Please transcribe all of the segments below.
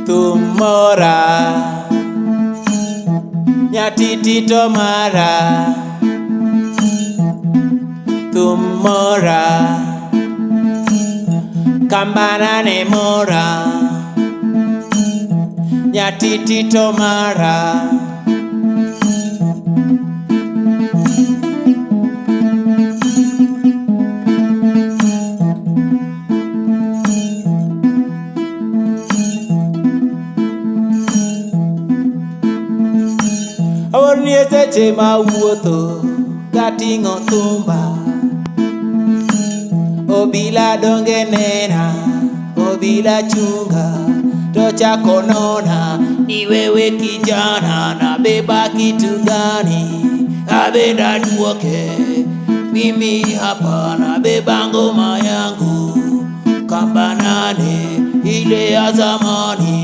Thum mora, nyatiti to mara. Thum mora, kambana ne mora, nyatiti to mara. Awuor ni e seche mawuotho kating'o thumba, obila donge nena, obila chunga to chako nona ni wewe kijana nabeba kitu gani? Abenda duoke mimi hapa nabeba ngoma yangu kamba nane ile ya zamani.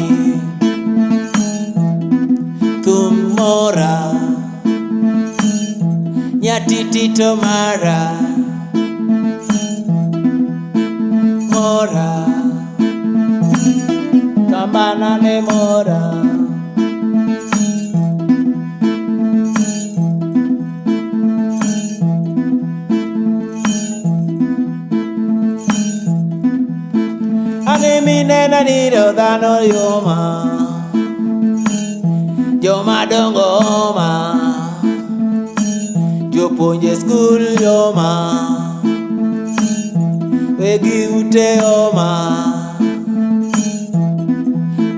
Thum mora, nyatiti to mara, mora, kambana ne mora. Ane minena ni dhano yoma, joma dongo oma, jopuonje skul yoma, wegi ute oma,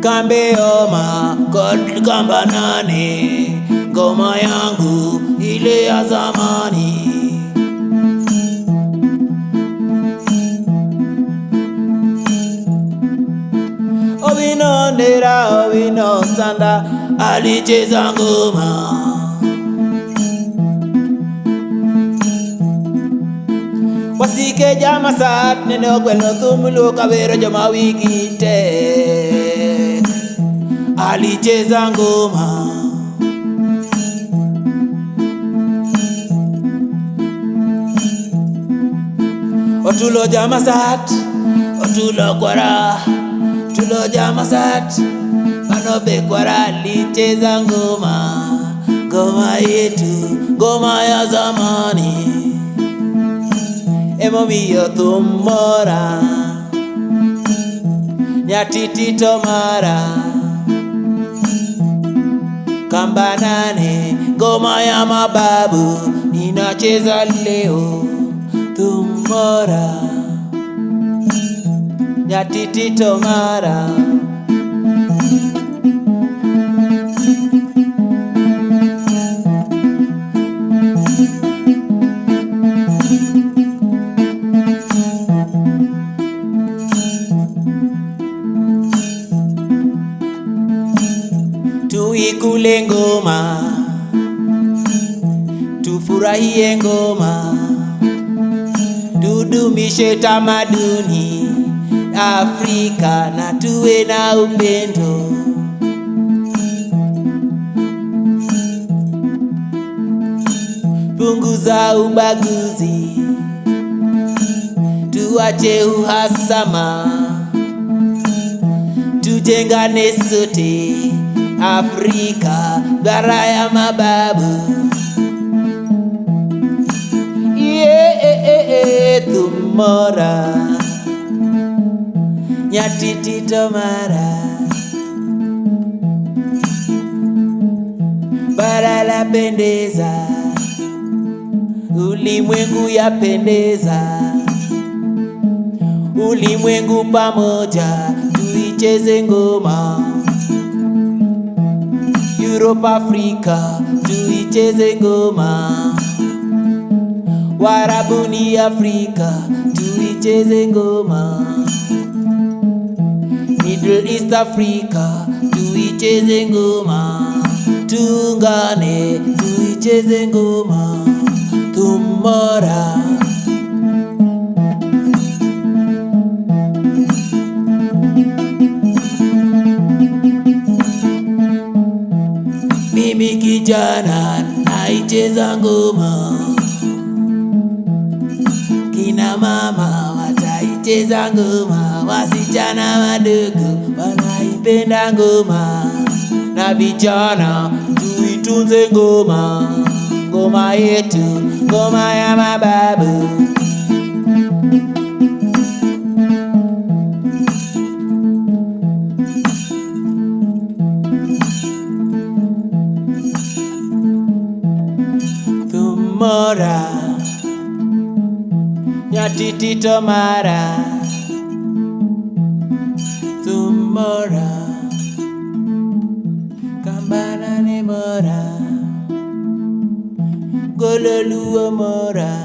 kambe oma kod kamba nane, ngoma yangu ile ya zamani. Owino Ndera, Owino Sanda alicheza ngoma. Wasike jamasat nene ogwelo thum luo kawero joma wigi tek, alicheza ngoma. Otulo jamasat, Otulo kwara, Otulo jamasat, mano be kwara alicheza ngoma, ngoma yetu, ngoma ya zamani. Emomiyo thum mora, nyatiti to mara, kamba nane, ngoma ya mababu ninacheza leo. Thum mora, nyatiti to mara. Tuikule ngoma, tufurahie ngoma, tudumishe tamaduni Afrika na tuwe na upendo. Punguza ubaguzi, tuache uhasama, tujengane sote Afrika, bara ya mababu. Yeah, thum mora, nyatiti to mara, bara la pendeza, ulimwengu yapendeza, ulimwengu pamoja tuicheze ngoma. Europe, Afrika tuicheze ngoma, Warabuni Afrika tuicheze ngoma, Middle East Africa tuicheze ngoma, tuungane tuicheze ngoma. Thum mora. Mimi kijana naicheza ngoma, kina mama wataicheza ngoma, wasichana wadogo wanaipenda ngoma, na vijana tuitunze ngoma, ngoma yetu, ngoma ya mababu. Thumora nyatiti to mara, thumora kambana ne mora, gololuo mora.